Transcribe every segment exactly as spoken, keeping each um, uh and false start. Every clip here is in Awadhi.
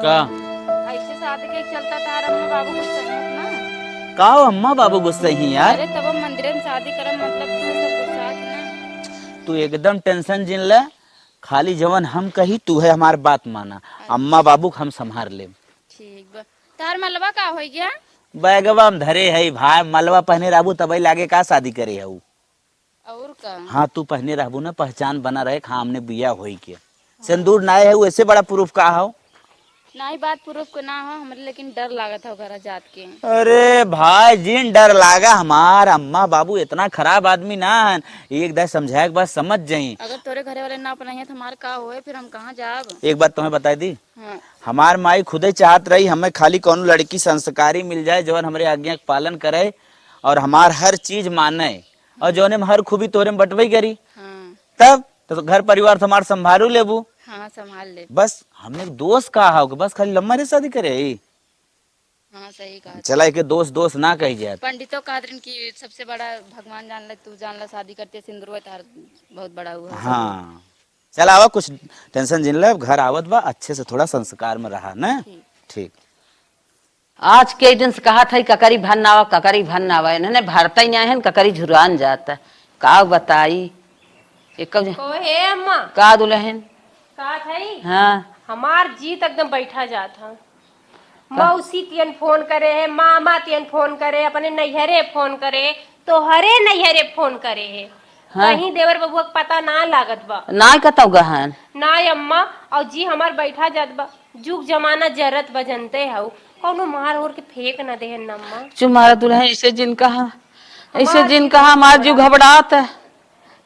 का? ऐसे शादी के चलता तार अम्मा बाबू गुस्सा है ना? का हो अम्मा बाबू गुस्सा ही यार? अरे तब हम मंदिर में शादी करम, मतलब तू सब गुस्सा है ना? तू एकदम टेंशन जिन ले, खाली जवन हम कही तू है हमार बात माना। अच्छा। अम्मा बाबू के हम संभार लेब। ठीक बा। तार मलबा का हो गया? बैगवा हम धरे है भाई, मलबा पहने रहबू तबई लागे का शादी करे हऊ। और का? हाँ, तू पहने रहबू ना, पहचान बना रहे, हाँ, हमने बिया होई के। हाँ। सिंदूर नाय है, वैसे बड़ा प्रूफ का हो? नाही, बात प्रूफ को ना हो हमरे, लेकिन डर लागत हो घरा जात के। अरे भाई, जिन डर लागा, हमार अम्मा बाबू इतना खराब आदमी ना हन, एक दाई समझाए के बाद समझ जाई। अगर तोरे घरे वाले ना अपनाइए तो हमार का होए, फिर हम कहाँ जाब? एक बात तुम्हें बताई दी, हाँ। हमार माई खुदे चाहत रही हमें खाली कौनो लड़की संस्कारी मिल जाए, जवन हमरे आज्ञा के पालन करे और हमार हर चीज माने। और जौने में हर खूबी तोरे में बटबई करी। हाँ। तब तो घर परिवार तो हमार संभालू लेबू। हाँ, संभाल ले। बस हमने दोस्त का हाउ के बस खाली लम्मा रे शादी करे ही। हाँ, सही कहा। चला, एके दोस्त दोस्त ना कही जाए। पंडितो कहत रहन कि सबसे बड़ा भगवान जान ले, तू जान ले, शादी करते सिंदूर तार बहुत बड़ा हुआ। हाँ, चला आवा, कुछ टेंशन जिन ले, घर आवत बा, अच्छे से थोड़ा संस्कार में रहा ना। ठीक। ठीक। आज के दिन से कहत है, "ककरी भन आवा, ककरी भन आवा।" इन्हने भरता ही नहीं है, ककरी झुरान जाता। का बताई? एक कब को हे अम्मा? का दुल्हन? का थई? हाँ। हमार जीत एकदम बैठा जात है। का? मौसी तियन फोन करे है, मामा तियन फोन करे, अपने नैहरे फोन करे, तोहरे नैहरे फोन करे है। हाँ। कहीं देवर बबुआ के पता ना लागत बा। ना कतौ गहन? ना अम्मा, और जी हमार बैठा जात बा। जुग जमाना जरत बा, जनते हऊ, कौनो मार ओर के फेंक न देहन न अम्मा। चुप मारा दुल्हन, ऐसे जिन कहा, ऐसे हमार जिन जीव कहा, हमार घबरात। जीव घबरात है।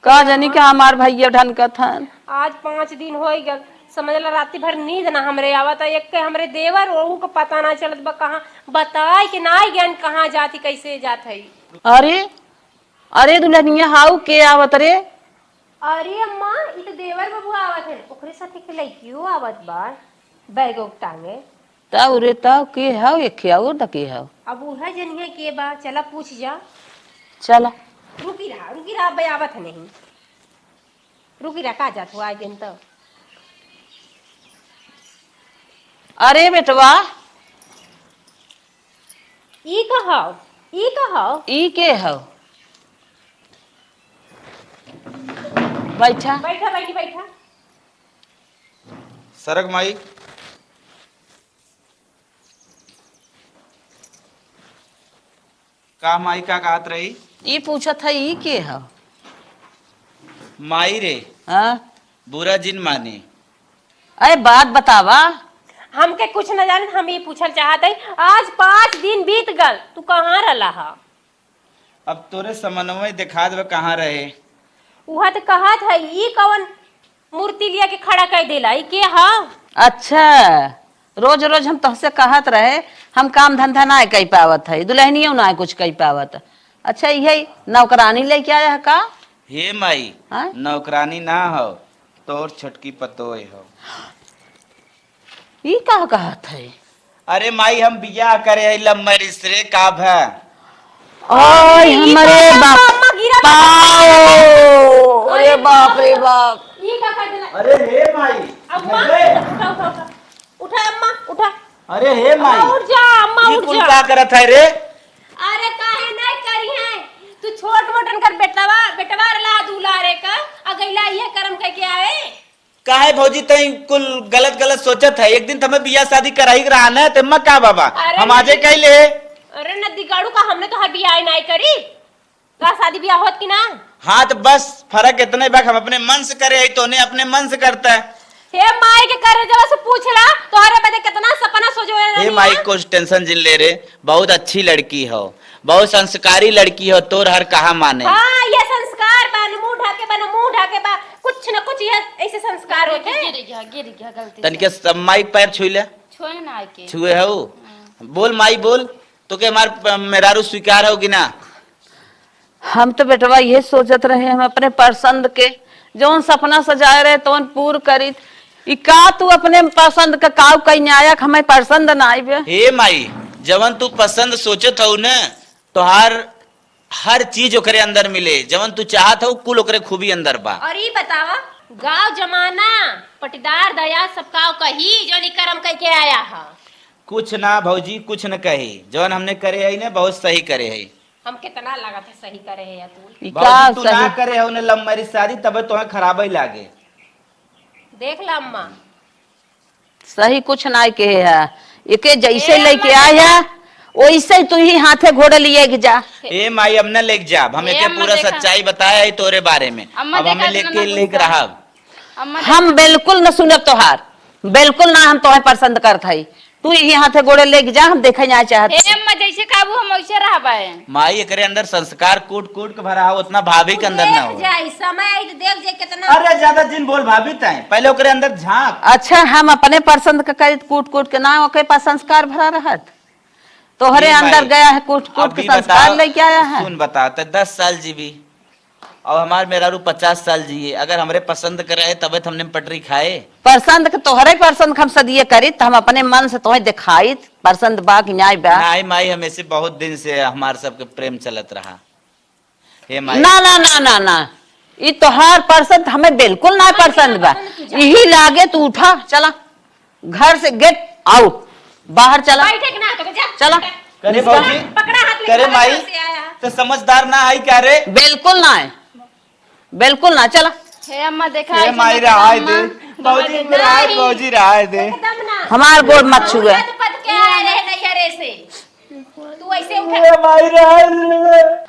का जानी का हमार भैया ढनकत हन। आज पाँच दिन होई गल, समझ ला राती भर नींद ना हमरे आवत है, एक के हमरे देवर ओहू के पता ना चलत बा कहाँ, बताए के ना ज्ञान कहाँ जात ही, कैसे जात है। अरे, अरे दुल्हनिया, हाउ के आवत रे? अरे अम्मा, ई तो देवर बबुआ आवत हन, ओकरे साथे के लइकियो आवत बा, बैग उग टांगे। तब रे, तब के हव, एक और त के हव? अब उहे जनिया के बा, चला पूछ जा। चला। रुकी रहा, रुकी रहा, अबे आवत है नहीं। रुकी रहा, का जात हुआ आगे तो। अरे बेटवा। ई कहो, ई कहो। ई के हो? बैठा। बैठा, बैठी, बैठा। सरग माई। का माई, का कहत रही? ई पूछत है, ई के ह? माई रे। हाँ? बुरा जिन माने। अरे बात बतावा। हमके कुछ न जाने, हम ई पूछल चाहत है, आज पाँच दिन बीत गल, तू कहाँ रहला ह? अब तोरे समनवे देखा देबे कहाँ रहे। उहा त कहत है, ई कवन मूर्ति लिया के खड़ा कर देला, ई के ह? अच्छा, रोज रोज हम तोहसे कहत रहे, हम काम धंधा ना कर पावत है, दुल्हनियों ना कुछ कर पावत। अच्छा, यही नौकरानी लेके आया है का? हे माई, हाँ? नौकरानी ना हो, तोर छोटकी पतोय हो। ई का कहत है? अरे माई, हम बियाह करे है love marriage से रे, का भा? ओए, ई हमरे का बाप। अम्मा गिरा बाप। अरे अरे बाप रे बाप। ई का कर देला? अरे हे माई, अम्मा, अरे। उठा, उठा, उठा। उठा अम्मा, उठा। अरे हे माई, अम्मा, उठ जा, अम्मा, ई उठ कुल जा। का करत है रे? अरे काहे नहीं करी है? तू छोट मोटन कर बेटवा, बेटवा ला दुलारे का, अगैला ये कर्म करके आए। काहे भौजी तई कुल गलत गलत सोचत है? एक दिन त हमें बियाह शादी कराई के रहा न, ते मैं का बाबा? अरे हम आजे नहीं। कह ले। अरे नदी गाड़ू का हमने तो हर बियाह नहीं करी। का शादी बियाह होत कि ना? हाँ त बस फर्क इतने बा, हम अपने मन से करे है, तोने अपने मन से करता है। हे माई के करे जब से पूछ रहा, तोहरे बदे कितना सपना सजोए हे रहनी माई, है। कुछ tension जिन ले रे, बहुत अच्छी लड़की हो, बहुत संस्कारी लड़की हो, तोर हर कहा माने। हाँ, ये संस्कार बा, मुंह ढाके बा, मुंह ढाके बा, कुछ न कुछ ये ऐसे संस्कार होते हैं। गिर गया, गिर गया गलती से। तनिके सब माई पैर छुई ले। छुए ना आके। छुए हो? हाँ। बोल माई बोल, तो के हमार प-, मेहरारू स्वीकार हो कि ना? हम तो बेटवा ये सोचत रहे, हम अपने पसंद के जौन सपना सजाए रहे तौन पूर करी। ई का तू अपने पसंद का काऊ कई न्यायक हमें पसंद ना आइबे? हे माई, जवन तू पसंद सोचत हऊ न, तोहार हर चीज ओकरे अंदर मिले, जवन तू चाहत हऊ कुल ओकरे खूबी अंदर बा। और ई बतावा, गाँव जमाना, पटीदार दया सब काव कही, जौन ई करम कइके आया ह। कुछ ना भौजी, कुछ न कही, जौन हमने करे हई ना, बहुत सही करे हई। हम कितना लागत है सही करे है या तू? ई भौजी, का तू ना सही? करे हो ना love marriage शादी, तबे तोहे खराबे लागे। देख ला अम्मा। सही कुछ नाय कहे है। एके जैसे ए, लेके अम्मा, आया, देखा। वैसे ही तू ही हाथे घोड़े लिए के जा। ए माई, अब न लेके जाब, हम ए, एके अम्मा, पूरा देखा। सच्चाई बताया है तोरे बारे में। अम्मा, अब हमें देखा, लेके, इतना लेके गुस्सा। रहब। अम्मा, हम देखा। बिल्कुल न सुनब तोहार, बिल्कुल ना हम तोहे पसंद करत हई। तू ही हाथे गोड़े लेके जा, हम देखे ना चाहत। ए अम्मा, जैसे काबू हम वैसे रहबे। माई, एकरे अंदर संस्कार कूट कूट के भरा हो, उतना भाभी के अंदर ना देख हो। जाई, समय आई तो देख जाई कितना। अरे ज्यादा जिन बोल भाभी तैं, पहले ओकरे अंदर झांक। अच्छा, हम अपने पसंद के करी कूट कूट के ना, ओके पास संस्कार भरा रहत। तोहरे ए अंदर माई, गया है कूट कूट के अभी संस्कार बताओ, लेके आया है। सुन बता, ते दस साल जीबी, अब हमार मेहरारू पचास साल जिए, अगर हमरे पसंद के रहे तबे तो हमने पटरी खाए। पसंद के तोहरे पसंद के हम सदिये करी, त हम अपने मन से तोहे दिखाई, पसंद बा कि न्याय बा। नाई माई, हमें से बहुत दिन से हमार सबके प्रेम चलत रहा। हे माई। ना, ना, ना, ना, ना, ई तोहार पसंद हमें बिल्कुल ना पसंद बा। यही लागे तू उठा, चला। घर से get out, बाहर चला। बैठे के ना तो जा। चला। करे भौजी, पकड़ा हाथ में करे माई, से आया। तो समझदार ना आई क्या रे? बिल्कुल ना है, बिल्कुल ना। चला। हे अम्मा, देखा, हे ऐसे माई, मत रहाय अम्मा। दे। भौजी, रहाय, भौजी, रहाय दे। एकदम ना। हमार गोड़ मत छुए। पद के आए रहे नैहरे से। तू ऐसे उठा। ए माई रे,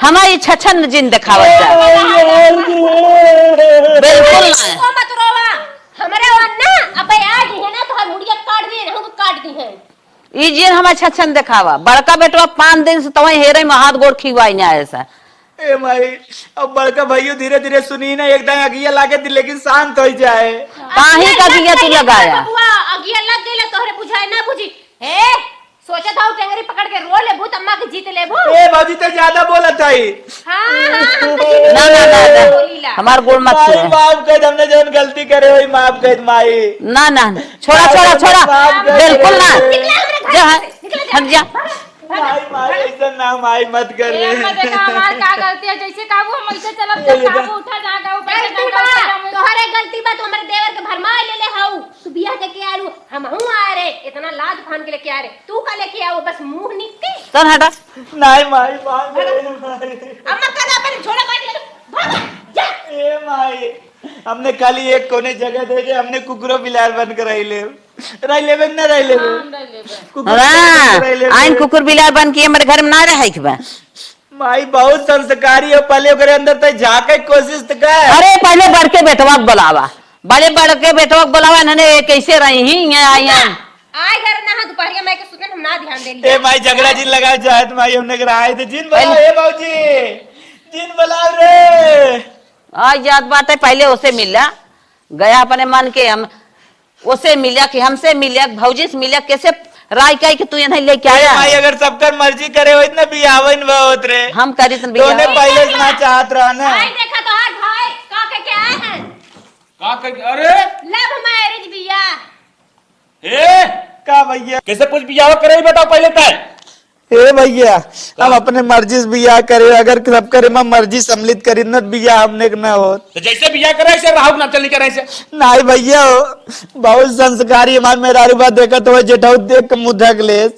हमारी छछन जिन देखावत जा। ए माई रे। बिल्कुल ना। को मत रोवा। हमरे वन ना, अब आज है ना, तोहर मुड़िया काट दिए, हम काट दी है। ई जिन हमार छछन देखावा। बड़का बेटवा पाँच दिन से तोहे हेरे में हाथ गोड़ खिवाई ना ऐसा। ए माई, अब बड़का भइयो धीरे धीरे सुनी ना, एकदम अगिया लागे दी, लेकिन शांत हो जाए। काहे का अगिया तू लगाया? बबुआ, अगिया लग गइल, तोहरे बुझाए ना बुझी। हे, सोचत हऊ टेंगरी पकड़ के रो लेबू, त अम्मा के जीत लेबू। ए भौजी, ते ज्यादा बोलत हई। हाँ, हाँ, हम तो जीत ना, ना, ना, ना। बोलीला। हमार गोड़ मत माई, छुआ। माफ कर, हमने जौन गलती करे होई, माफ कर, माई। ना, ना, ना। छोड़ा, माई, छोड़ा, छोड़ा। माफ कर। बिल्कुल ना। निकला हमरे घर जा, से, निकला जा। हट जा। माई, माई, ऐसा ना, माई, मत कर ए, रे। अम्मा, देखा, हमार का गलती है? जैसे काबू हम वैसे चलब, जब काबू उठा, जहाँ काबू बैठे, गलती जहाँ बा, काबू बैठे, हम तोहरे गलती बा, तू हमरे देवर के भरमा ले ले हऊ। तू बियाह के के आलू, हमहू आ रे, इतना लाज फान के लेके आ रे। तू का लेके आओ, बस मुंह निक के। चल हटा। नाई माई, बाप रे माई। अम्मा का अपन झोला काट ले, भाग, जा। ए माई, हमने खाली एक कोने जगह दे दे, हमने कुकुरो बिलार बन के रह ले। रह लेबे ना रह लेबे। हाँ, हम रह लेबे। कुकुर बिलार बन के रह लेबे। आइन कुकुर बिलार बन के हमरे घर में ना रहे के बा। माई बहुत संस्कारी हो, पहले ओकरे अंदर तक झांके के कोशिश तो कर। अरे पहले बड़के बेटवा के बुलावा, बड़े बड़के बेटवा के बुलावा, इन्होंने ये कैसे रही ही, ये आई हैं। आए घर ना, हाँ, दोपहरिया में के सुतन हम ना ध्यान देली। ए माई, झगड़ा जिन लगा जात माई, हमने के रहा है तो जिन बोला, पहले ए बाबूजी, जिन बोलाओ रे। आ जात बाटे, पहले ओसे मिला, गया अपने मन के, हम ओसे मिला कि हमसे मिला, भौजी से मिला, कैसे राय काई कि तू यहाँ लेके ए आया माई, है? अगर सबकर मर्जी करे होइत ना, बियाहन बहुत रे। हम करी तन तोने बियाह। पहले से ना चाहत रहा ना। भाई देखा तो हाथ भाई, का कह के आए हैं? का कह के, अरे? Love marriage बियाह। ए? का भैया? कैसे पूछ बियाह करे, बताओ पहले तय। ए भैया, हम अपने मर्जी से बियाह करे, अगर सब करे में मर्जी सम्मिलित करी न बियाह हमने के न हो। तो जैसे बियाह करे ऐसे राहु ना चल निकल ऐसे। नहीं भैया हो, बहुत संस्कारी हमार मेहरारू बा, देखत हो जेठाऊ देख के मुंह ढक लेस।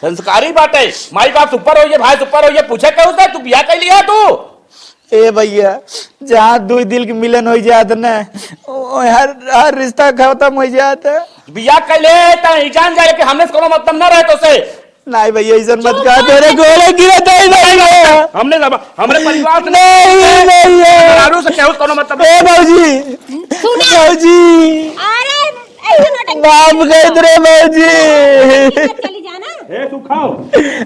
संस्कारी बाटे, माई बाप से ऊपर होइए, भाई से ऊपर होइए, पूछे कहू से तू बियाह कर लिया तू? ए भैया, जहाँ दुई दिल के मिलन होइ जात न, ओ हर, हर रिश्ता खतम होइ जात है। बियाह कर ले, त ई जान जाए कि हमने से कोनो मतलब ना रहे तो से। नहीं भैया, ऐसन मत कहा, तेरे गोड़े गिरे दे भैया। हमने जब, हमरे परिवार से नहीं भैया। दारू से केहू कोनो मतलब ए भौजी, सुना। भौजी। अरे, ऐसे नौटंकी माफ कर दे रे भौजी। चली जाना। ए, तू खाओ।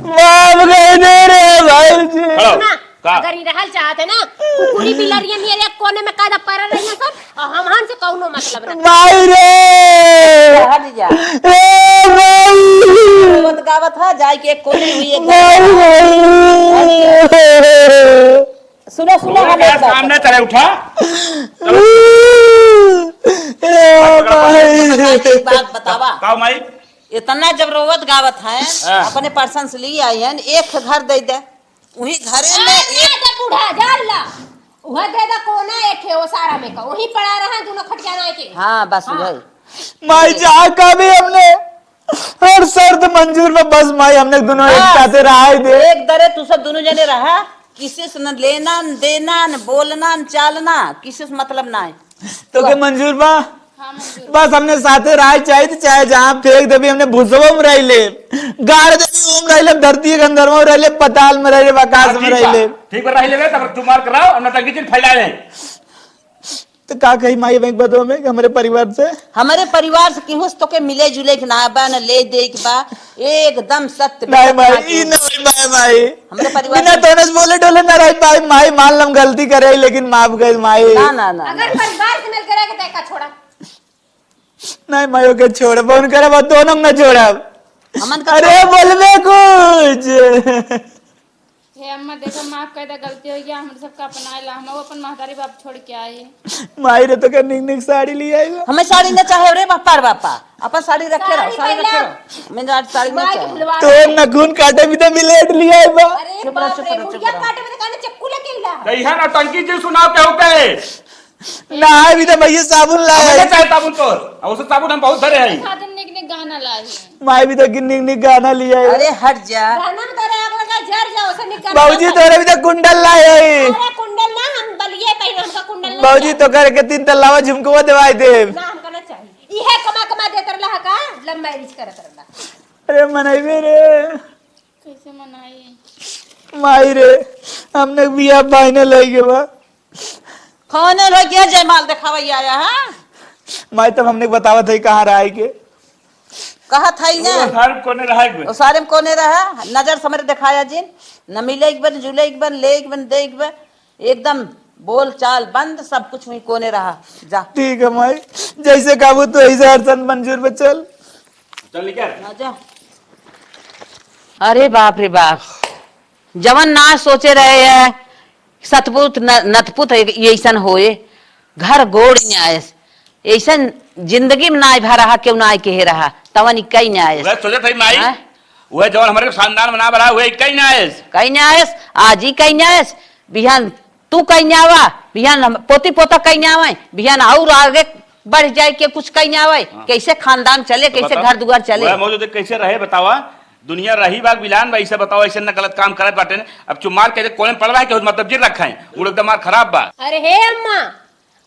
माफ कर दे रे भौजी। खड़ा हो। सुना। का? अगर ई रहल चाहत है ना, कुकुरी बिलरिया नियर एक कोने में कायदा पड़ल रहिए सब, और हमहन से कौनो मतलब ना। माई रे! हट जा। ए माई! रोवत गावत है, जाए के एक कोने में हुई एक माई रे! सुनो, सुनो, हम एक बात सामने चले उठा। ए माई! एक बात बतावा। का माई? इतना जब रोवत गावत है, हाँ। अपने पर्सन से ली आई है, एक घर दे दे। वही घरे में आ, एक ना दे बूढ़ा, जा ला। वह दे दा कोना एक है, वो सारा में का, वहीं पड़ा रहा दोनों खटिया ना के। हाँ, बस हाँ। वही। माई, जहाँ का भी हमने हर शर्त मंजूर बा, बस माई, हमने दोनों एक हाँ। साथे रहा ही दे। एक दरे तू सब दोनों जने रहा, किसी से न लेना, न देना, न बोलना, न चालना, किसी से मतलब ना है। तो के मंजूर बा? हाँ, मंजूर। बस हमने साथे रहा चाहे तो चाहे जहाँ फेंक देबी, हमने भुसवा में रह ले, गाड़ देबी, ओम रह ले, धरती के अंदर में रह ले, पताल में रह ले, आकाश हाँ, में ठीक रह बा। ले। ठीक बा, रह लेबे, तब तू मार कराओ, और नौटंकी जिन फैला ले। तो का कही माई, बैंक बदो में कि हमरे परिवार से? हमरे परिवार से केहू से तोके मिले जुले के ना बा, न ले दे के बा, एकदम सत्य नहीं बोलत माई, बाटे। ई नहीं माई, माई। हमरे परिवार बिना से तोने से बोले डोले ना रही माई, माई मान लम गलती करे, लेकिन माफ कर माई। ना, ना, ना, अगर ना। परिवार से मिल के रह के देखा छोड़ा। नहीं माई, ओके छोड़ब, उनकरे बाद दोनों ना छोड़ब। हमन का अरे छोड़ब? बोलबे कुछ। हे अम्मा, देखो, माफ कर दे, गलती हो गया, हमरे सबका अपना ला, हम अपन महतारी बाप छोड़ के आए। माई रे, तो का निक निक साड़ी ले आई बा? हमें साड़ी ना चाहे रे बापा रे बापा, अपन साड़ी रखे रहो, साड़ी साड़ी रखे पहला। रहो। मैं आज साड़ी ना माई के चाहे। भुलवा तो दे। नखून काटे भी तो ब्लेड ले आई बा। अरे चुप रहो, बाप चुप रे, रहो, चुप मुर्गिया रहो। काटे में तो कहने चक्कू लेके अइला। तो यहाँ नौटंकी जी सुनाओ केहू के। नहाए भी तो भैया साबुन लाए। हमें चाहे साबुन तोर, और उसे साबुन हम बहुत धरे हैं। खातिर निक निक गहना लाई है। माई भी तो निक निक गहना लिया है। अरे हट जा। गहना में तोरे आग लगा, जर जा, उसे निकाल बाबूजी दे। तोरे भी तो कुंडल लाए है। अरे कुंडल ना, हम बलिए पहने, हमका कुंडल ना बाबूजी चाहिए। तो करके तीन तल्लावा झुमकवा देवाई दे। ना, हमका ना चाहिए। इहे कमा कमा देत रहला है का? लव मैरिज करत रहला। अरे मनई रे। कैसे मनाई? माई रे, हमने बियाह final होइ गवा। Final होइ गवा, जयमाल देखावै आया है? माई, तब हमने बतावत है कहाँ रहा है के? कहत है ना। वो सारे में कोने रहा है के? वो सारे में कोने रहा? नजर से हमरे देखाया जिन, न मिले एक बार, जुले एक बार, ले एक बार, दे एक बार। एकदम बोल चाल बंद, सब कुछ वहीं कोने रहा। जा। ठीक है माई, जैसे कहबू तो ऐसे हर सन मंजूर बा, चल। चल निकल। ना जा। अरे बाप रे बाप, जवन ना सोचे रहे है, सतपुत न-, नतपुत ऐसन होए, घर गोड़ न्यायस, ऐसन जिंदगी में नाय भा रहा, केहू नाय कहे रहा, तवन इक्कई न्यायस। वह सोचत है माई, हाँ? वह जवन हमरे खानदान में ना भा रहा, वह इक्कई न्यायस। कई न्यायस, आज ही कई न्यायस, बिहान तू कहीं आवा, बिहान हम पोती पोता कहीं आवे, बिहान और आगे बढ़ जाए के कुछ कहीं आवे, हाँ। कैसे खानदान चले, तो कैसे बताओ, घर दुआर चले? वह मौजूद कैसे रहे बतावा? दुनिया रही बा, बिलान बा, इसे बताओ, ऐसे न गलत काम करत बाटे ने। अब चुप मार के कोने में पड़ रहा है कि मतलब जिर रखा है, वो एकदम मार खराब बा। अरे हे अम्मा,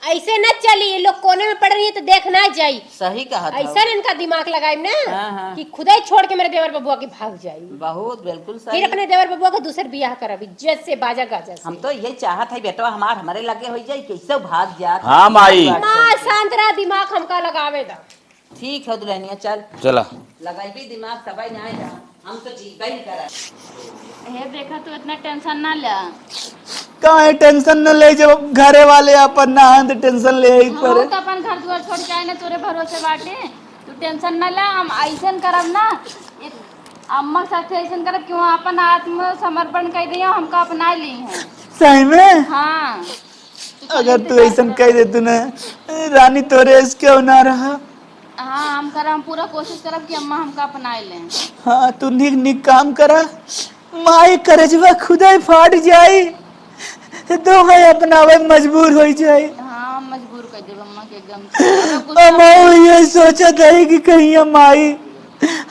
ऐसे न चली, ये लोग कोने में पड़ रही है तो देख ना जाई। सही कहा था। ऐसा इनका दिमाग लगाई ना हाँ, हाँ। कि खुदे छोड़ के मेरे देवर बबुआ के भाग जाई। बहुत बिल्कुल सही। फिर अपने देवर बबुआ को दूसर बियाह करब, इज्जत से, बाजा गाजा से। हम तो यही चाहत है बेटवा हमार हमरे लगे हो जाई, कैसे भाग जात। हाँ, माई। माँ, शांत रहा, दिमाग हमका लगावे दा। ठीक है दुल्हनिया, चल। चला। लगाई भी दिमाग, तबाही ना आए जा। हम तो जीबे नहीं करा। हे देखा, तू इतना tension ना ले। काहे tension न ले, जब घरे वाले अपन ना हैं तो tension ले ही हम पड़े। तो अपन घर दुआर छोड़ के आए ना, तोरे भरोसे बाटे। तू tension ना ले, हम ऐसन करब ना, एक अम्मा के साथे ऐसन करब कि वहाँ अपन आत्मसमर्पण कर दिया, हमका अपना ली है। सही में? हाँ। अगर तू ऐसन कह दे तू ना, रानी तोरे ऐस क्यों ना रहा? हाँ, हम करब, हम पूरा कोशिश करब कि अम्मा हमका अपनाए लें। हाँ, तू निक निक काम करा, माई करजवा खुदे फाट जाई, तो है अपनावे मजबूर हो जाई। हाँ, मजबूर कर देब अम्मा के एकदम से। अगर गुस्सा अब वो ये सोचत है कि कहीं हम माई,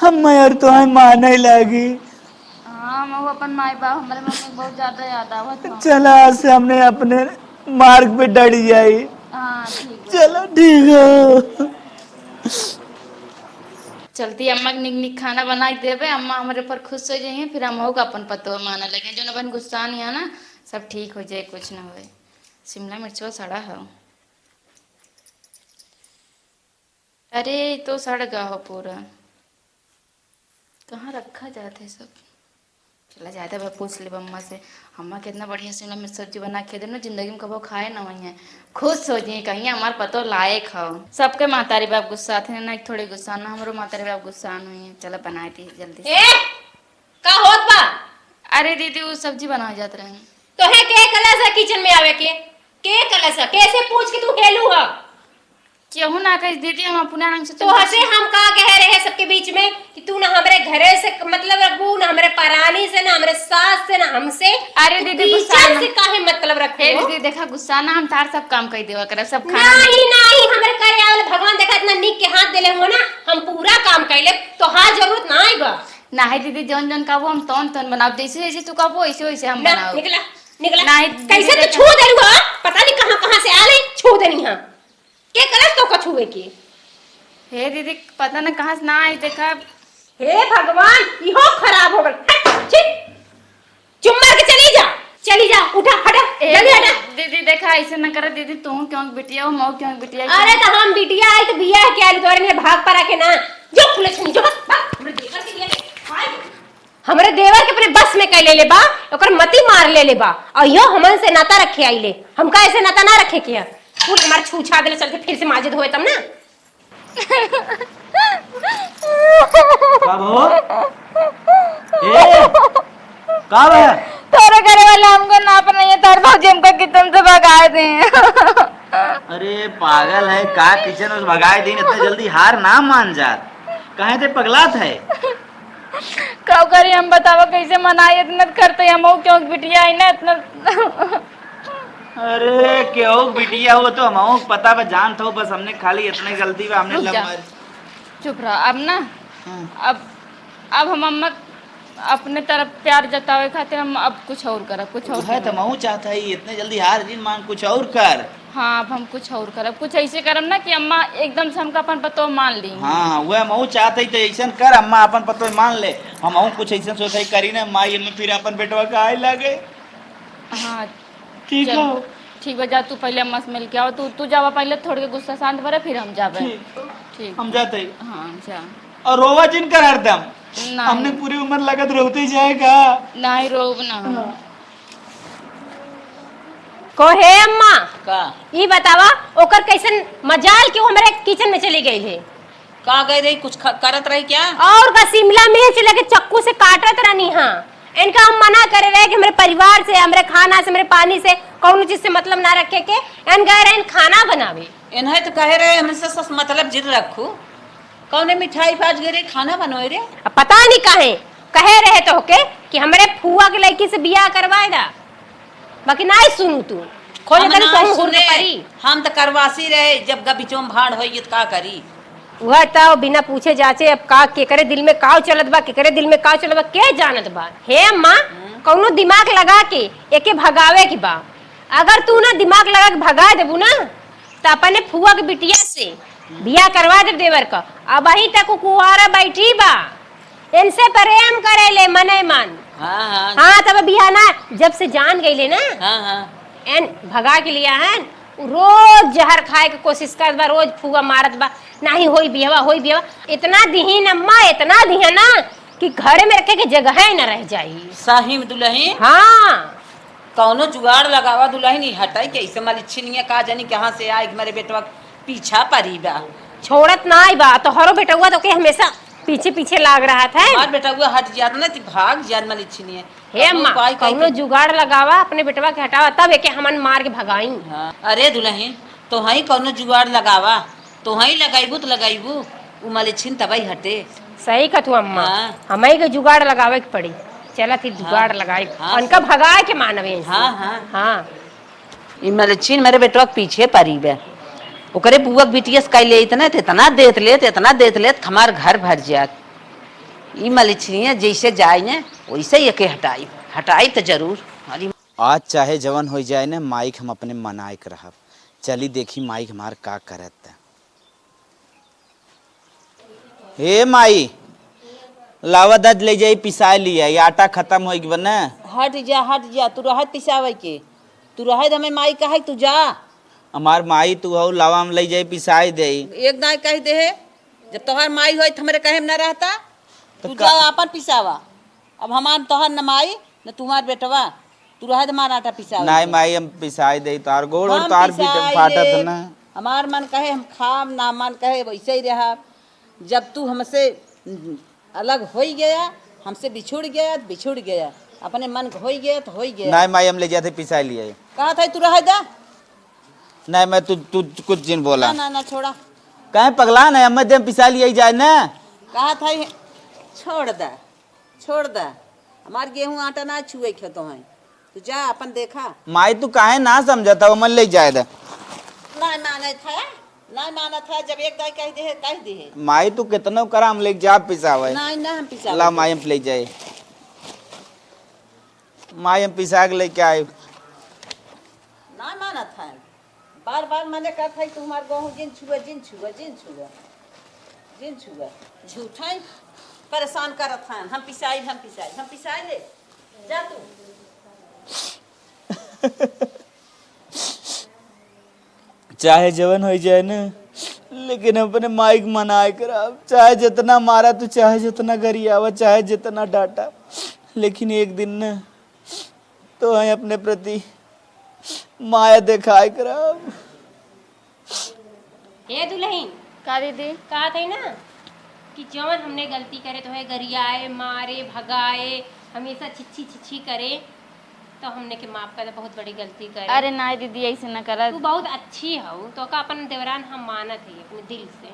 हम यार तो है माने लागी। हाँ, हम अपन माई बाप, हमारे मम्मी के बहुत ज्यादा याद आवत है। चला, आज से हमने अपने मार्ग पे डट जाई। हाँ, ठीक है। चलो, ठीक है। चलती अम्मा के निक निक खाना बना के देबे, अम्मा हमारे ऊपर खुश हो जाइए, फिर हम होगा अपन पतोह माने लगे। जो अपन गुस्सा नहीं है ना, सब ठीक हो जाए, कुछ ना होए। शिमला मिर्चवा सड़ा है। अरे, ये तो सड़ गया हो पूरा। कहाँ रखा जात है सब? चला जाए, तब पूछ लेब अम्मा से। अम्मा कितना बढ़िया शिमला मिर्च सब्जी बना के दे ना, जिंदगी में कबो खाए ना हुई है। खुश हो जाइए, कहीं हमार पतोह लायक हो। सबके महतारी बाप गुस्सा थे ना, थोड़े गुस्सा ना, हमरो महतारी बाप गुस्सा नहीं है। चला बनाए दी जल्दी से। ए, का होत बा? अरे दीदी, वो सब्जी बनाए जात रहे। तो है के कलस है किचन में आवे के? के कलस है? कैसे पूछ के तू हेलू है? केहू ना कही दीदी, हम अपने रंग से तो हंसे हम का कह रहे हैं सबके बीच में कि तू ना हमरे घरे से मतलब रखबू, ना हमरे परानी से, ना हमरे सास से ना हमसे, अरे दीदी, गुस्सा टीचर ना। से काहे मतलब रखे हे हो? दीदी, देखा, गुस्सा ना, हम तार सब काम कर देवा करब, सब खाना नहीं, नहीं, हमरे करे वाले भगवान देखा इतना नीक के हाथ देले हुआ ना, हम पूरा काम कर ले, तो हाथ जरूरत ना आई बा। नहीं दीदी, जौन जौन कहबो हम तौन तौन बनाब, जैसे जैसे तू कहबो वैसे वैसे हम ना, बनाब। निकला, निकला। नहीं दीदी, कैसे तो देखा। छू देलू हो? पता नहीं कहाँ कहाँ से आले, छू देनी है। के कलस तो कछुए के? हे दीदी, पता न कहाँ से ना आई, देखा। हे भगवान, इहो खराब हो गल। हट, छी। चुप मार के चली जा, चली जा, उठा, हटा, ए, जल्दी हटा। दीदी, देखा, ऐसे न करा दीदी, तू क्यों बिटिया हो, मऊ क्यों बिटिया हो? अरे, तो हम बिटिया आई तो बिया है क्या? तोरे ने भाग परा के ना। जो खुले छुन, जो बस, बस, हमरे देवर के लिए, हाय। हमरे देवर के अपने बस में कइ लेले बा, ओकर मती मार लेले बा। और यो हमन से नाता रखे आइले, हमका ऐसे नाता ना रखे के है। कुल हमार छू छा देले, चल के फिर से माजे धोए तब ना। का भो? ए, का भैया? तोरे घरे वाले हमको ना अपनाइए, तार भौजी हमको किचन से भगाए दे। अरे पागल है का, किचन से भगाए दे? इतना जल्दी हार ना मान जा, कहे ते पगलात है। का करी हम, बतावा कैसे मनाई, इतना करते हम हो, क्यों बिटिया आई ना इतना। अरे केहू बिटिया हो तो हम पता बा, जानत हो, बस हमने खाली इतने गलती बा, हमने रुक लव जा। मार चुप रहा अब ना। हाँ। अब अब हम अम्मा अपने तरफ प्यार जतावे खातिर हम अब कुछ और करब, कुछ और वह तो करब। महू चाहता है, इतने जल्दी हार जिन मान, कुछ और कर। हाँ, अब हम कुछ और करब, कुछ ऐसे करब ना कि अम्मा एकदम से हमका अपन पतो मान ली। हाँ, वह महू चाहता है तो ऐसन कर, अम्मा अपन पतो मान ले। हम महू कुछ ऐसन सोचा ही करी ना, माई अम्मा फिर अपन बेटवा का आए लागे। हाँ, ठीक चल, हो। ठीक बा, जा तू पहले अम्मा से मिल के आओ, तू, तू जावा पहले, थोड़ के गुस्सा शांत भरे, फिर हम जाबे। ठीक। ठीक। हम जाते ही। हाँ, जा। और रोवा जिन कर हरदम। नहीं। हमने पूरी उम्र लगत रोते ही जाएगा। नहीं, रोब ना हम। हाँ। को हे अम्मा, का? ई बतावा, ओकर कैसन मजाल कि वो हमरे किचन में चली गई है? का गई रही, कुछ ख-, करत रही क्या? और का, शिमला मिर्च लेके चक्कू से काटत रहनी हाँ। इनका हम मना करे रहे कि हमरे परिवार से, हमरे खाना से, हमरे पानी से, कौनो चीज से मतलब ना रखे के। इन गए रहे खाना बनावे। इन्हें तो कहे रहे हमसे सस मतलब जिन रखू। कौने मिठाई पाज गए रे, खाना बनोए रे? अब पता नहीं काहे, कहे रहे तो होके कि हमरे फुआ के लड़की से बियाह करवाए दा, बाकी नाहीं सुनू तू। खोज हम करी ना कहूँ हुर के सुने, परी। हम तो करवासी रहे, जब गबिचों भाड़ होई, ये तो का करी? वह तो बिना पूछे जाचे, अब का, केकरे दिल में काव चलत बा, केकरे दिल में काव चलत बा, के जानत बा? हे अम्मा, हम्म। कौनो दिमाग लगा के एके भगावे के बा। अगर तू ना दिमाग लगा के भगा देबू ना, त अपने फुआ के बिटिया से बियाह करवा देब देवर का। अबही तक उ कुंवारा बैठी बा, इनसे प्रेम करेले मने मन। हाँ, हाँ। हाँ, तब बियाह ना, जब से जान गईले ना, हाँ, हाँ। एन भगा के लिया है, उ रोज जहर खाए के कोशिश करत बा, रोज फुआ मारत बा, "नाही होई बियाहवा, होई बियाहवा।" इतना दिहिन अम्मा, इतना दिहिन ना कि घरे में रखे के जगह ही ना रह जाई। सही में दुलही? हाँ। कौनो जुगाड़ लगावा दुलहिन, ई हटाई के ऐसे मलिच्छिनिया का जानी कहाँ से आए, हमारे बेटवा के पीछा परी बा। छोड़त नाई बा, तोहरो बेटवा तो के हमेशा पीछे पीछे लाग रहत है। हमार बेटवा हट जात ना, ती भाग जात मलिच्छिनिया। हे अब अम्मा, उपाय कौनो कइके जुगाड़ लगावा, अपने बेटवा के हटावा, तब एके हमन मार के भगाई। हाँ, अरे दुलहिन, तोहई कौनो जुगाड़ लगावा, तोहई लगाइबू त लगाइबू, उ मलिच्छिन तबई हटे। सही कहतू अम्मा, हाँ। हमई के जुगाड़ लगावे के पड़ी। चलत ही जुगाड़ हाँ। लगाई, हाँ, उनका सही। भगाए के मानवे से। हाँ, हाँ। हाँ। ई मलिच्छिन मेरे बेटवा के पीछे परी बे। ओकरे बुआ के बिटिया से कह लेत ना, त इतना देत लेत, इतना देत लेत, हमार घर भर जात। ई मलिच्छिनिया जैसे जाए ने, वैसे ही एके हटाई, हटाई त जरूर। अरे आज चाहे जवन होइ जाए ने, माई के हम अपने मनाए के रहब। चली देखी माई के हमार का करत। हे माई, लावा दद ले जाई पिसाए लिया, ये आटा खत्म होइ गवा ना। हट जा, हट जा, तू रहत पिसावे के, तू रहत हमें माई कहे, तू जा। हमार माई तू हऊ, लावा हम ले जाई पिसाए देई। एक दाई कह दे है, जब तोहार माई होई त हमरे कहे में ना रहता, तो तू का- जा आपन पिसावा। अब हमार तोहार न माई, न तुम्हार बेटवा, तू रहे दे हमार आटा पिसावे नाई के। माई, हम पिसाई देई, तार गोड़ और हम तार पीट पिसाई फाटत ले। ना। हमार मन कहे हम खाब, ना मन कहे वैसे ही रहब। जब तू हमसे अलग होई गया, हमसे बिछुड़ गया, तो बिछुड़ गया। अपने मन के होई गया, तो होई गया। नाई माई, हम ले जाते पिसाई लिए। कहा था तू रहे दे? नाई मैं, तू, तू कुछ जिन बोला। ना, ना, ना, छोड़ा। कहे पगला ना, हम दे पिसाई लिए जाए ना। कहा था छोड़ दे। छोड़ द। हमार गेहूं आटा ना छुए के तो है। तू जा अपन देखा। माई, तू काहे ना समझत हव, मन ले जाए दे। ना मानत है, ना मानत है, जब एक दाई कह दे है, कह दे है। माई, तू कितनो करा, हम लेके जा पिसावे। ना, ना, हम पिसावे ला दे। माई, हम ले जाए। माई, हम पिसा के लेके आए। ना मानत है, बार बार मने कहत है, "तू हमार गेहूं जिन छुआ, जिन छुआ, जिन छुआ, जिन छुआ।" झूठा ही परेशान करत है, "हम पिसाई, हम पिसाई, हम पिसाई ले।" जा तू। चाहे जवन होइ जाए न, लेकिन अपने माई के मनाए करब। चाहे जितना मारा तू, चाहे जितना गरियावा, चाहे जितना डांटा, लेकिन एक दिन न तो है अपने प्रति माया देखाए करब। हे दुलहिन, का दीदी? कहत है ना कि जवन हमने गलती करे, तोहे गरियाए, मारे, भगाए, हमेशा छिछी छिछी करे, तो हमने के माफ कर दे, बहुत बड़ी गलती करे। अरे नाई दीदी, ऐसे ना करा। तू बहुत अच्छी हऊ, तोका अपन देवरान हम मानत है अपने दिल से।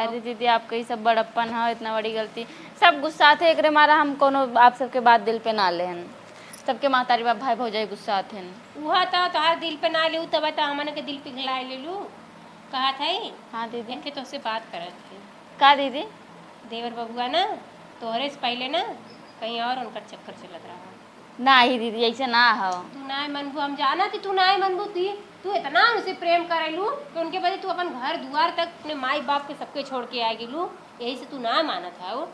अरे दीदी, आपका ही सब बड़प्पन है, इतना बड़ी गलती। सब गुस्सा थे, एकरे मारा हम कोनो आप सबके बात दिल पे ना लेहन। सबके महतारी बाप, भाई भौजाई गुस्सा थे। उहा तो तोहार दिल पे ना लेऊ, तब तो हमन के दिल पिघलाए लेलू। कहत है, हाँ दीदी। एक ठे तोहसे बात करत है। का दीदी? देवर बबुआ ना, तोहरे से पहले ना, कहीं और उनकर चक्कर चलत रहा। नाही दीदी, ऐसे ना हो। तू नाय मनबू, हम जानत ही तू नाय मनबू। तू, तू इतना उनसे प्रेम करेलू कि उनके बदे तू अपन घर दुआर तक, अपने माई बाप के सबके छोड़ के आ गेलू, यही से तू ना मानत हऊ।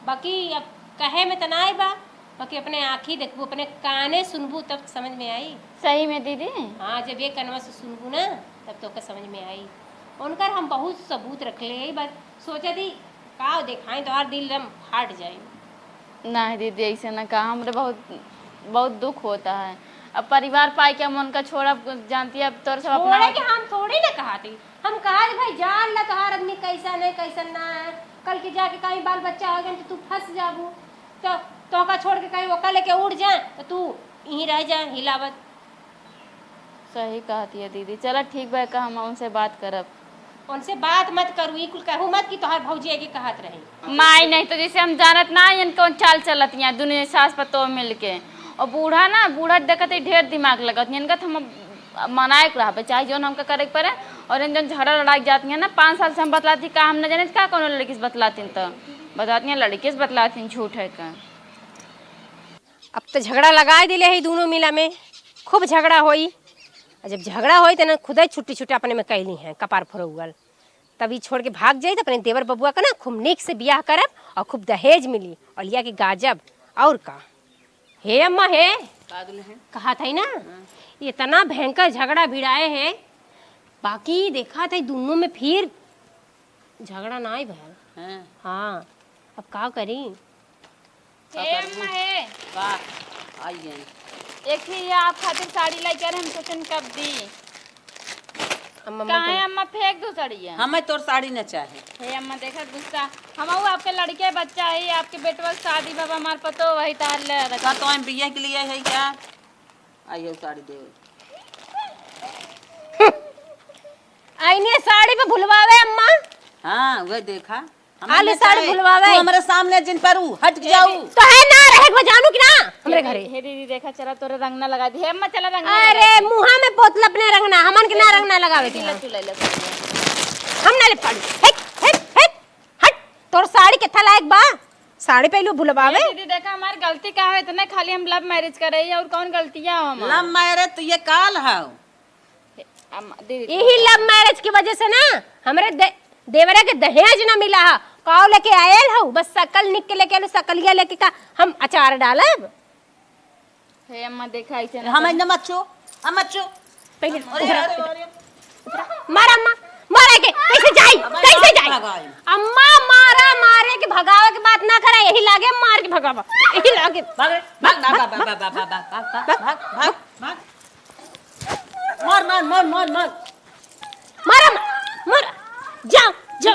बाकी अब कहे में त नाय बा, बाकी अपने आँखी देखबू, अपने काने सुनबू, तब समझ में आई। सही में दीदी? हाँ, जब ये कनवा से सुनबू ना, तब तोके समझ में आई। उनकर हम बहुत सबूत रखले, बस सोचत ही का देखाई, तोहार दिल एकदम फाट जाई। नहीं दीदी, ऐसे ना कहा, हमरे बहुत, बहुत दुख होता है। अब परिवार पाए के हम उनका छोड़ब, जानती है, अब तोर सब अपना छोड़े के हम थोड़ी ना कहत ही, हम कहत भाई जान ला तोहार आदमी कैसन है, कैसन ना है। कल के जाके कहीं बाल बच्चा हो गए तो तू फंस जाबू, तो तोहका छोड़ के कहीं ओका लेके उड़ जाए तो तू यहीं रह जाए हिलावत। सही कहत हिया दीदी। चला ठीक बा, का हम उनसे बात करब। उनसे बात मत करू, ई कुल कहू मत कि तोहार भौजी आगे कहत रही। माई, नहीं तो जैसे हम जानत ना हन कौन चाल चलत हिया दुनो सास पतोह मिलके। और बूढ़ा ना, बूढ़ा देखत ही ढेर दिमाग लगत हिया, इनका तो हम मनाए के रहबे, चाहे जौन हमका करे के पड़े। और इन जौन झगड़ा लड़ाई जात हिया ना, पाँच साल से हम बतलाती का, हम न जाने का कौनो लड़की से बतलातीन, तो बतलाती लड़की से बतलातीन, झूठ है का। अब त झगड़ा लगाए दिले है दुनो मिला में, खूब झगड़ा होई। आ जब झगड़ा होई त ना खुदे छुट्टी छुट्टी अपने में कैली हैं, कपार फुरौगल। तब ई छोड़ के भाग जाई त अपने देवर बबुआ का ना खूब नीक से बियाह करब और खूब दहेज मिली और लिया के गाजब। और का? हे अम्मा हे, का दुल्हन? कहा था ही ना, हाँ। इतना भयंकर झगड़ा भिड़ाए हैं, बाकी देखा था दुनो में फिर झगड़ा ना ही भयल। हाँ। हाँ, अब का करी? का हे करबू? अम्मा, हे। का? आई गई। एक ही ये आप खातिर साड़ी लेके आ रहे, हम सोचन कब दी। अम्मा, काहे मत अम्मा फेंक दो साड़िया? हमें तोर साड़ी न चाहे। हे अम्मा, देखा गुस्सा। हम वो आपके लड़के बच्चा है, आपके बेटवा के शादी बाबा, हमार पतो वही तार ले रखा। का तो हम बिया के लिए है क्या? आइयो साड़ी दे। आईने साड़ी पे भुलवावे अम्मा। हाँ, वह देखा। आले साड़ी भुलवावे। तू हमरे सामने जिन पर ऊ हट जाऊ। तो है ना रहे के बजानू कि ना हमरे घरे। हे दीदी, देखा, चला तोरे रंगना लगा दी। हे अम्मा, चला रंगना लगा दी। अरे, मुहा में बोतल अपने रंगना, हमन के ना रंगना लगावे के। ले, तू ले ले। हम ना ले पाड़ू। हट, हट, हट, हट। तोर साड़ी केथा लायक बा? साड़ी पहलू भुलवावे। हे दीदी, देखा, हमार गलती का है, इतने खाली हम love marriage करे ही, और कौन गलतियाँ हो हमार? Love marriage तो ये काल है। अम्मा, दीदी, यही love marriage की वजह से ना हमरे दे-, देवरे के दहेज ना मिला है। काव लेके आयल हऊ, बस सकल निक के लेके आलू, सकलिया लेके का हम अचार डालब? हे अम्मा, देखा, ऐसे ना हम करो। न मत छू, हम मत छू। पहले अरे, उधर आ। अरे, अरे। मारा अम्मा, मारा के, कैसे जाई, अब कैसे जाई? भगाई। अम्मा, मारा, मारे के भगावे के बात ना करा, यही लागे मार के भगावा, यही लागे। भाग, भाग, भाग। मार, मार, मार, मार, मार। मारा, मारा, जा, जा।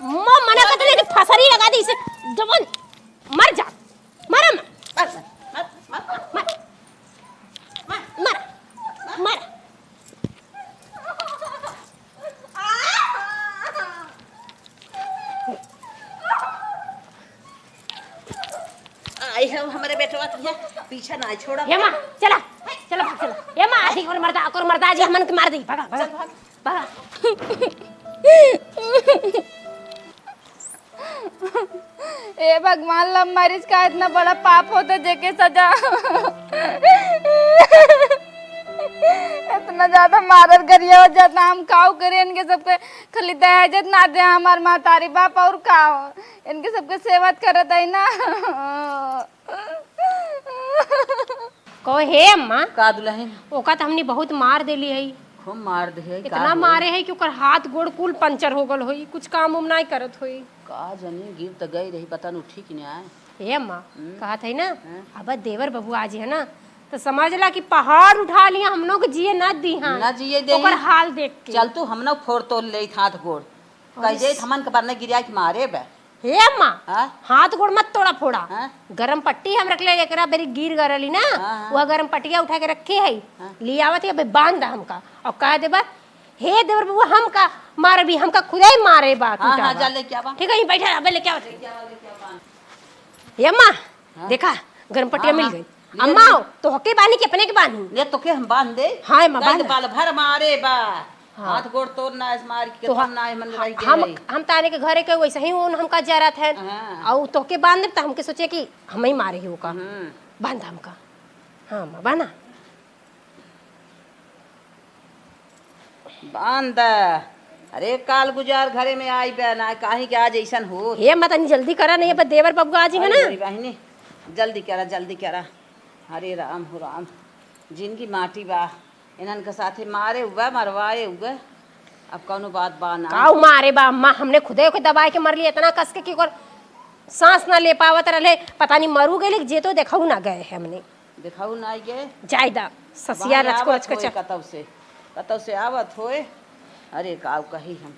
माँ मना करते लेकिन फसरी लगा दी इसे, जवन, मर जा, मारा, मार। मार, मार, मार। मार, मार, मार। ए, हम, हमरे बेटवा तुझे पीछे ना छोड़ा। ए माँ, चला, चला भाग, चला। ए माँ, आधी कोन मर्दा, कोन मर्दा जी हमन के मार दी। भागा, भागा, चल भाग। भागा। ए भगवान, love marriage का इतना बड़ा पाप होता, जेके सजा। इतना ज्यादा मारत गरिया हो जाता, हम काऊ करे इनके सबके, खाली दहेजत ना दे हमार महतारी बाप, और का हो? इनके सबके सेवत करत है ना। कहो, "हे अम्मा, का दुलहिन? ओका त हमनी बहुत मार देली है।" खूब मार दे है, का इतना हो? मारे है कि ओकर हाथ गोड़ कुल पंचर हो गल होई, कुछ काम उम नाई करत होई। का जानी, गिर त गई रही, पता न उठी कि नाई। हे अम्मा, हम्म। कहत है ना, हाँ। अब देवर बबुआ आज है ना, तो समझ ला कि पहाड़ उठा लिया, हम लोग जिए ना दी, हाँ। ना जिए दे। ओकर हाल देख के। चल तू, हम ना फोड़ तोड़ ले हाथ गोड़। कह अरे दे, हमन के बरने गिरिया के मारे बे। हे अम्मा, हाँ? हाथ गोड़ मत तोड़ा फोड़ा। हाँ? गरम पट्टी हम रख ले, एकरा बेरी गिर गरली ना, हाँ, हाँ। वह गरम पट्टिया उठा के रखी है, हाँ। ले आवत है, अबे बांध दा हमका। और कह देबा, "हे देवर बबुआ, हमका मारबी, हमका खुदे ही मारे बा हाँ, टूटा हाँ, बा।" जा लेके आवा। ठीक है, यहीं बैठा, अबे लेके आवा। लेके आवा, लेके आवा। हे अम्मा, हाँ। देखा, गरम पट्टिया हाँ, मिल हाँ। गई। ले, अम्मा, ले। तोहके बानी कि अपने के बानी? ले, तोके हम बांध दे। हाँ, अम्मा, काहे बांध। के बाल भर मारे बा। हाँ। हाथ गोड़ तोड़ ना, ऐसे मार के तो तोड़ ना, ऐसे मन ह-, रह के हम, रही। हम ताने के घरे के वैसे ही उन हमका जरत है। हाँ। और तोहके बांध देब त हमके सोचे कि हम ही मारे ही ओका। हम्म। बांध हमका। हाँ, अम्मा, बांधा। बांध। अरे, काल गुजार घरे में आई बे ना, काहे के आज ऐसन हो? हे अम्मा, तनी जल्दी करा, नहीं, अब देवर बबुआ आ जाएंगे अरे ना। मेरी बहिनी, जल्दी करा, जल्दी करा। हरे राम हो राम, जिनगी माटी बा, इन्हन के साथे मारे हुए, मरवाए हुए, अब कौनो बात बा ना। काऊ मारे बा अम्मा, हमने खुदे ओके दबाए के मर लिए, इतना कस के कि ओकर सांस ना ले पावत रहले, पता नहीं मरू गए, लेकिन जे तो देखऊ ना गए है हमने। देखऊ ना गए। जाए दा, ससिया भाई रचको आवत रचको होए च- कतौ से, कतौ से आवत होए। अरे काऊ कही हम,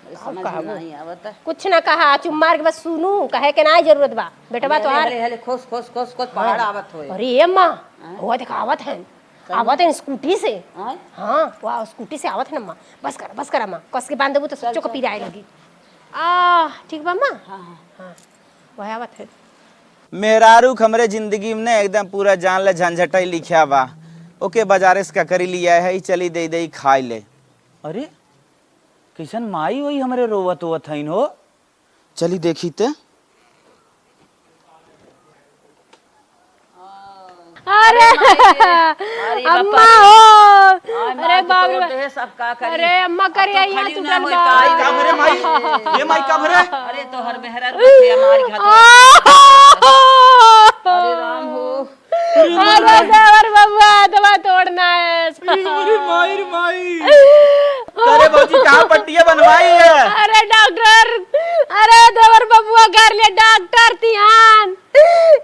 अरे काऊ समझ में कहबो? नहीं आवत है। कुछ ना कहा, चुप मार के बस सुनू, कहे के ना जरूरत बा। बेटवा हले, तोहार हले, हले, खोस, खोस, खोस, खोस, हाँ। पहाड़ आवत होए। अरे ए अम्मा, हाँ? हुआ देखा आवत है। कहीं? आवत है स्कूटी से। हाँ? हाँ, वाह, स्कूटी से आवत है ना अम्मा। बस कर, बस कर अम्मा, कस के बांध देबू तो चल, सच्चो को चल। पिराए लगी। आ, ठीक बा अम्मा? हाँ, हाँ। हाँ, वह आवत है। मेहरारू के हमरे जिंदगी में ने एकदम पूरा जान ले झंझटई लिख्या बा। ओके बाजारे से ककरी लिया है, ई चली दे दे खाई ले। अरे, कैसन माई होई हमरे रोवत होवत हईन हो? चली देखी ते। अरे, अरे माई रे, अरे अम्मा बापा रे। हो, अरे अरे माई, बाप तोड़ रे। दे, सब का करी? अरे अम्मा, अब करे तो आई, खड़ी टूटल ना होई बा। पाई। का भरे माई? ये माई का भरे? अरे तोहर मेहरा के हमारी घात। अरे राम हो। अरे देवर बबुआ, दवा तोड़ना है। अरे माई रे माई। अरे भौजी, कहाँ पट्टिया बनवाई है? अरे डॉक्टर, अरे देवर बबुआ कर ले डॉक्टर तिहान।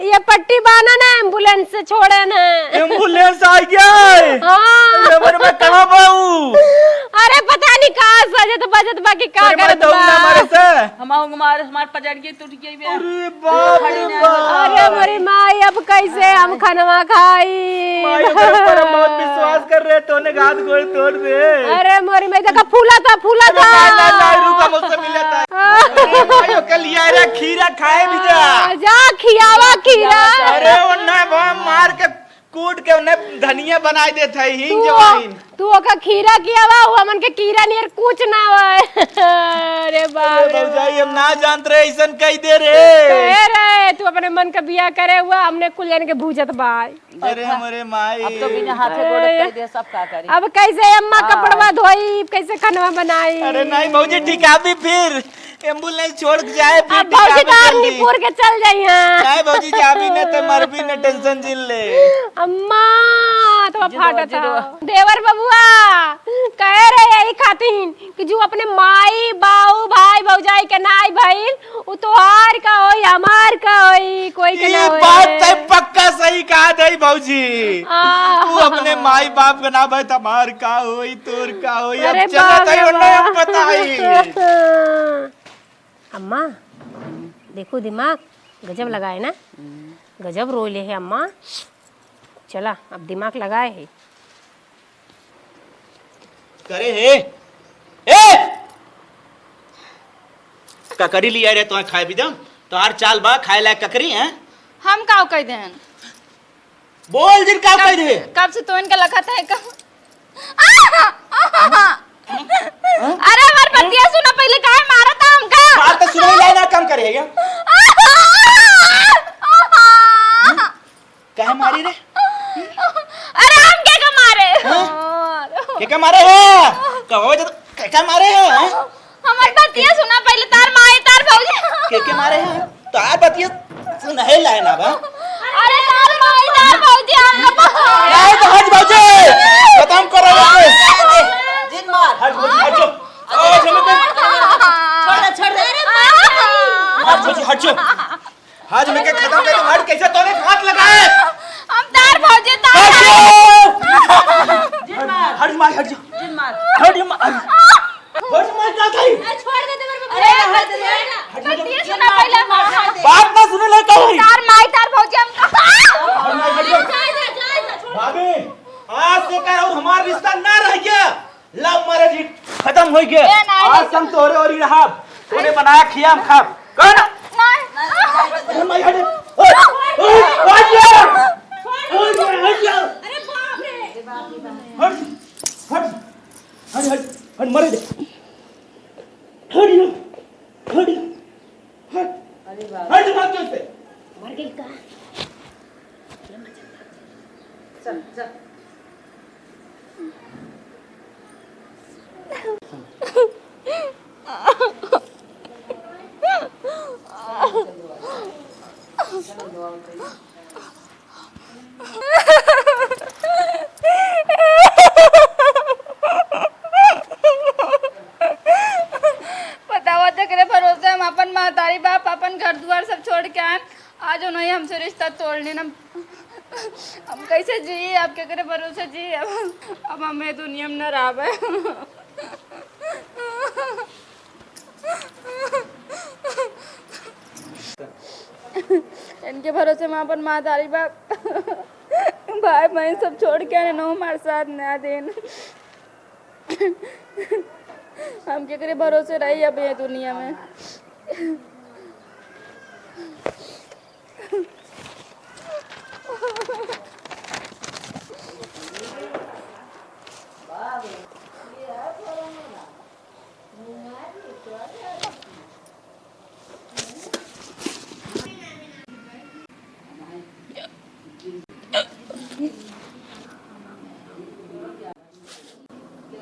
ये पट्टी बाना ना, एम्बुलेंस से छोड़े ना। एम्बुलेंस आ गया है? हाँ। अरे मरे, मैं कहाँ बाऊ? अरे पता नहीं कहाँ सजत बजत बा कि का अरे मैं करत दौड़ ना बा। मारे से। हम आऊंगा मारे, हमार पजड़िए टूट गई बे। अरे बाप रे बाप। अरे मोरी माई, अब कैसे हम खनवा खाई? माई, ओकरे ऊपर हम बहुत विश्वास कर रहे, तोने हाथ गोड़ तोड़ दे। अरे मोरी माई, देखा फूला था, फूला अरे था। ना, ना, ना, रुका, मुझसे मिले था। हाँ। अरे माई, ओके लिया रे, खीरा खाए भी जा। हाँ, जा खियावा खीरा। अरे वो ना, वो मार के कूट के उन्हें धनिया बनाई देत है, हींग तू, जवाइन। तू ओका खीरा किया बा, वो हमन के कीरा नियर कुछ ना होए। अरे बाप अरे रे भौजाई, हम बाप। ना जानत रहे, ऐसन कह दे रे। कहे रहे, तू अपने मन का बिया करे हुआ, हमने कुल जन के भूजत बा। अरे देखा, हमरे माई। अब तो बिना हाथे गोड़े अरे। कह दे, सब का करी। अब कैसे अम्मा हाँ। कपड़वा धोई, कैसे खानवा बनाई? अरे नहीं भौजी, ठिकाबी फिर। एम्बुलेंस छोड़ के जाए, फिर अब भौजी ठिकाबी तो जल्दी। अलीपुर के चल जाई हैं। नहीं भौजी, जाबी न तो मरबी न, टेंशन जिन ले। अम्मा, तो जिंदवा, फाटत जिंदवा। है। देवर बबुआ, कहे रहे यही खातिर कि जो अपने माई, बाऊ, भाई, भौजाई के नाई भइल, उ तोहार का होई, हमार का होई, कोई के ना ई होई। बात तय पक्का सही कहा दई भौजी। आ। तू अपने माई बाप के ना भाई, हमार का होई, तोर का होई, अब अरे चला बाप तई रे ओन्ने बाप। हम बताई। अम्मा, देखो दिमाग गजब लगाए ना, गजब रोई ले है अम्मा। चला, अब दिमाग लगाए है। करे हे, ए! ककरी लिया रे, तोहे खाए भी दम। तोहार चाल बा, खाए लायक ककरी, हैं? हम काव कह देहन? बोल जिन, काव कह दे? कब से तो इनका लखत है का? हाँ? अरे हमार बतिया सुना पहले, काहे मारा था हमका? बात तो सुनाई जाए ना, काम करे है क्या? काहे मारी रे? अरे हम के के मारे? हाँ? के के मारे है? कहो जब के के मारे है, हाँ? हमार बतिया सुना पहले, तार माई, तार भौजी। के के मारे है? तार बतिया सुनहे लाए ना बा। अरे तार माई, तार भौजी, हम नहीं तो हट भौजी। खत्म करो रे। जिन मार। हट भौजी, हट जो। ओ, चलो तो। छोड़ दे, छोड़ दे। हट भौजी, हट जो। आज मैं के खत्म कर दूं, हट, कैसे तोरे हाथ लगाए? हम तार भौजी, तार हट जो। जिन मार। हट मार, हट जो। जिन मार। हट मार। हट मार, क्या था? अरे छोड़ दे, देवर बाबू। अरे, हट दे। हट जो। बतिया सुना पहले हमार। बात ना सुने ले का हुई? तार माई, तार भौजी, हम हट मार, हट जो। जाए दे, जाए दे, छोड़। भाभी, आज से कर और हमार रिश्ता ना रह गया। लव मैरिज ही खत्म होइ गया। ए, नहीं, आज नहीं। हम तोरे और ही रहब। तोरे बनाया खिया हम खाब। कह ना? नहीं। अरे माई, हट। ओए, ओए, ओए, हट जा। ओए, ओए, हट जा। अरे बाप रे। हट, हट, हट, हट, हट, मरे दे। हट ना, हट ना, हट। अरे बाप। हट, भाग यहाँ से। मर गई का? चल, चल। बतावा, जेकरे भरोसे हम अपन महतारी बाप, अपन घर दुआर सब छोड़ के आएन, आज उन्हें हमसे रिश्ता तोड़ लेना। हम कैसे जिए, आप केकरे भरोसे जिए? अब, अब हम ये दुनिया में न रहबे। इनके भरोसे हम अपन महतारी बाप, भाई बहन सब छोड़ के आने, हमारे साथ ना देन। हम केकरे भरोसे रही अब ये दुनिया में?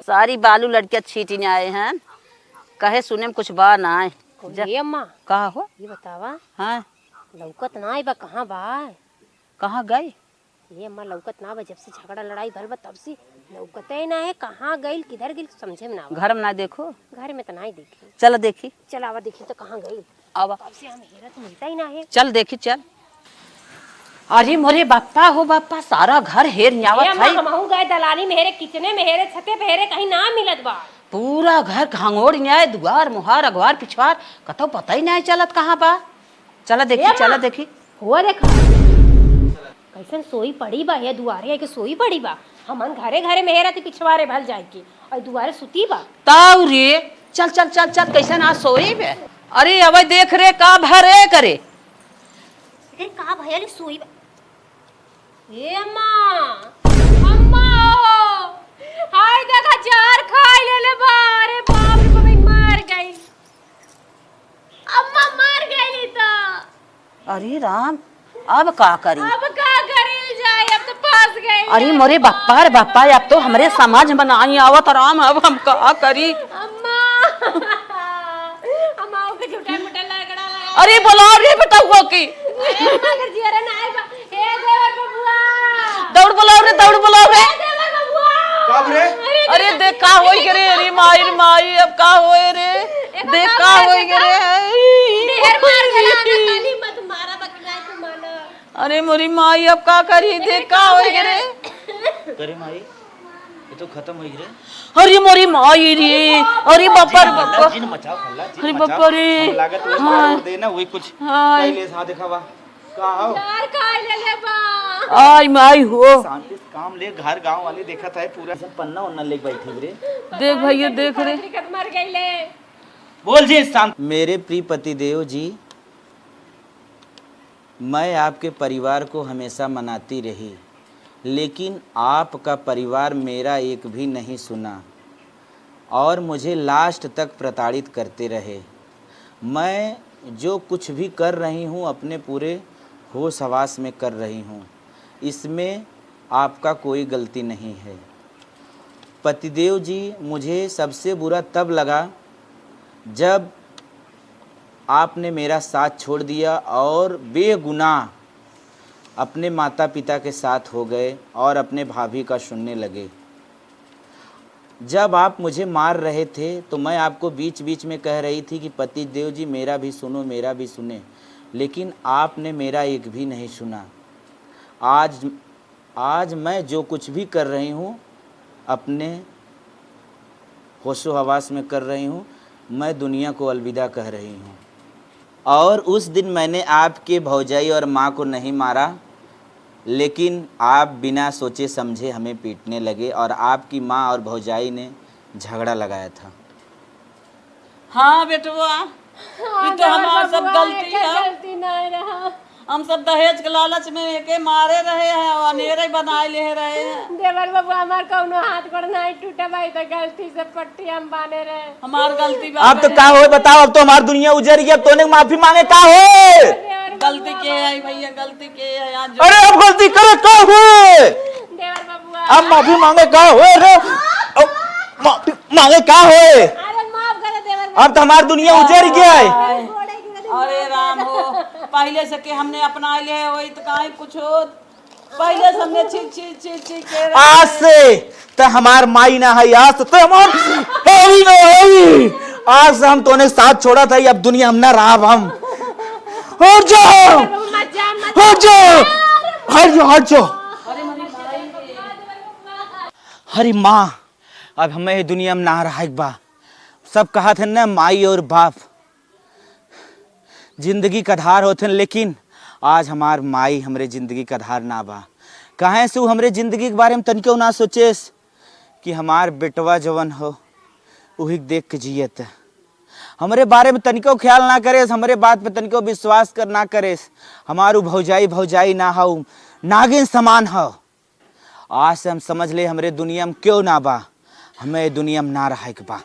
सारी बालू लड़कियाँ छीटिन आए हैं, कहे सुने में कुछ बा नाय। कौन जा। ए अम्मा, का हो? ये बतावा, हाँ। लौकत नाय बा, कहाँ बा? कहाँ गई? ए अम्मा, लौकत ना बा, जब से झगड़ा लड़ाई भल बा तब से लौकते ना है। कहाँ गइल, किधर गइल, समझे में ना बा। घर में ना देखो? घर में तो नाय देखी। चल देखी। चल आवा देखी तो कहाँ गइल। आवा। कब से हम हेरत मिलता ही ना है। चल देखी, चल। अरे मोरे बाप्पा हो बाप्पा, सारा घर हेर न्यावत ए अम्मा, है। हमहू गए दलानी में हेरे, किचने में हेरे, छते पे हेरे, कहीं ना मिलत बा। पूरा घर घंगोड़ न्याय, दुआर, मुहार, अगवार, पिछवार, कतौ पता ही नहीं चलत कहाँ बा। चला देखी, ए अम्मा, चला देखी। हुआ देखा। कैसन सोई पड़ी बा, ये दुआरे आके सोई पड़ी बा। हमन घरे घरे में हेरत पिछवारे भल जाए के, और दुआरे सुती बा। ताऊ रे, चल, चल, चल, चल, कैसन आज सोई बे। अरे, अबे देख रे, का भरे करे। अरे, का भयल सोई बा। ए अम्मा, अम्मा हो, हाय देखा, जहर खाई ले ले बा। अरे बाप रे, बाप, मर गई। अम्मा मर गई तो। अरे राम, अब का करी? अब का करी जाए, अब तो फंस गई। अरे मोरे बप्पा रे बप्पा, अब तो हमरे समझ में नाहीं आवत राम, अब हम का करी? अम्मा, अम्मा, ओके झूठा मूठा लकड़ा लगा। अरे बुलाओ रे बेटउआ की। अरे अम्मा, अगर जियरा ना आए बा, ए देवर बबुआ। दौड़ बुलाओ रे, दौड़ बुलाओ रे। ए देवर बबुआ। का रे? अरे देख का होई के रे, अरे माई रे माई, अब का होए रे? देख का होई के रे। ढेर मार गला ना, ताली मत मारा, बकला तू माना। अरे मोरी माई, अब का करी? देख का होई के रे। करे माई, ये तो खत्म होई रे। अरे मोरी माई रे, अरे बाप रे बाप। जिन मचाओ हल्ला, जिन अरे मचाओ। बाप रे। हम लागत वो हाँ। मार दे ना, वही कुछ हाँ। कह ले सा दिखावा। का हो? यार, का ले ले बा? आई माई हो। शांति से काम ले, घर गांव वाले देखत है पूरा। सब पन्ना वन्ना लेके बैठी रे। देख भैया, देख रे। मर गई ले। बोल जी शांत। मेरे प्रिय पति देव जी, मैं आपके परिवार को हमेशा मनाती रही, लेकिन आपका परिवार मेरा एक भी नहीं सुना और मुझे लास्ट तक प्रताड़ित करते रहे। मैं जो कुछ भी कर रही हूँ, अपने पूरे होश हवास में कर रही हूँ, इसमें आपका कोई गलती नहीं है। पतिदेव जी, मुझे सबसे बुरा तब लगा, जब आपने मेरा साथ छोड़ दिया और बेगुनाह अपने माता पिता के साथ हो गए और अपने भाभी का सुनने लगे। जब आप मुझे मार रहे थे, तो मैं आपको बीच-बीच में कह रही थी कि पति देव जी, मेरा भी सुनो, मेरा भी सुने, लेकिन आपने मेरा एक भी नहीं सुना। आज, आज मैं जो कुछ भी कर रही हूँ, अपने होशो हवास में कर रही हूँ, मैं दुनिया को अलविदा कह रही हूँ। और उस दिन मैंने आपके भौजाई और माँ को नहीं मारा, लेकिन आप बिना सोचे समझे हमें पीटने लगे और आपकी माँ और भौजाई ने झगड़ा लगाया था। हाँ बेटवा, हाँ, ई तो देवर हमार सब बबुआ, गलती एके है। गलती नाय रहा। हम सब दहेज के लालच में एके मारे रहे हैं और अनेरे बनाए ले रहे हैं। देवर बबुआ, हमार कौनो हाथ गोड़ नाय टूटे भाई, तो गलती से पट्टी हम बांधे रहे। हमार गलती बा अब तो बहन। का होए बताओ, अब तो हमार दुनिया उजर गया, तोने माफी मांगे का होए? देवर गलती बबुआ, के है भैया, गलती के है? आज जो अरे अब गलती करे का होए? देवर बबुआ। अब माफी मांगे का होए रे? अब माफी मांगे का होए? अरे माफ करे देवर बबुआ। अब तो हमार दुनिया उजर गया है। अरे राम हो, पहले से के हमने अपना ले होई तो काहे कुछ हो? पहले से हमने छी, छी, छी, छी के रहे। आज से त हमार माई ना है, आज से त हमार भाभी ना है। आज से हम तोने साथ छोड़ा था, अब दुनिया हम ना रहा हम। हट जाओ, मत जा, मत हट जाओ, हट जाओ, हट जाओ। अरे माँ, अब हमें ये दुनिया में ना रहा एक बा। सब कहा थे ना, माई और बाप जिंदगी का आधार होत हन, लेकिन आज हमार माई हमरे जिंदगी का आधार ना बा। काहे से उ हमरे जिंदगी के बारे में तनिको ना सोचेस कि हमार बेटवा जवन हो, उही देख के जियत। हमरे बारे में तनिको ख्याल ना करेस, हमरे बात पे तनिको विश्वास कर ना करेस। हमार उ भौजाई, भौजाई ना हो, नागिन समान हो। आज से हम समझ ले, हमरे दुनिया में क्यों ना बा, हमें दुनिया में ना रहे के बा।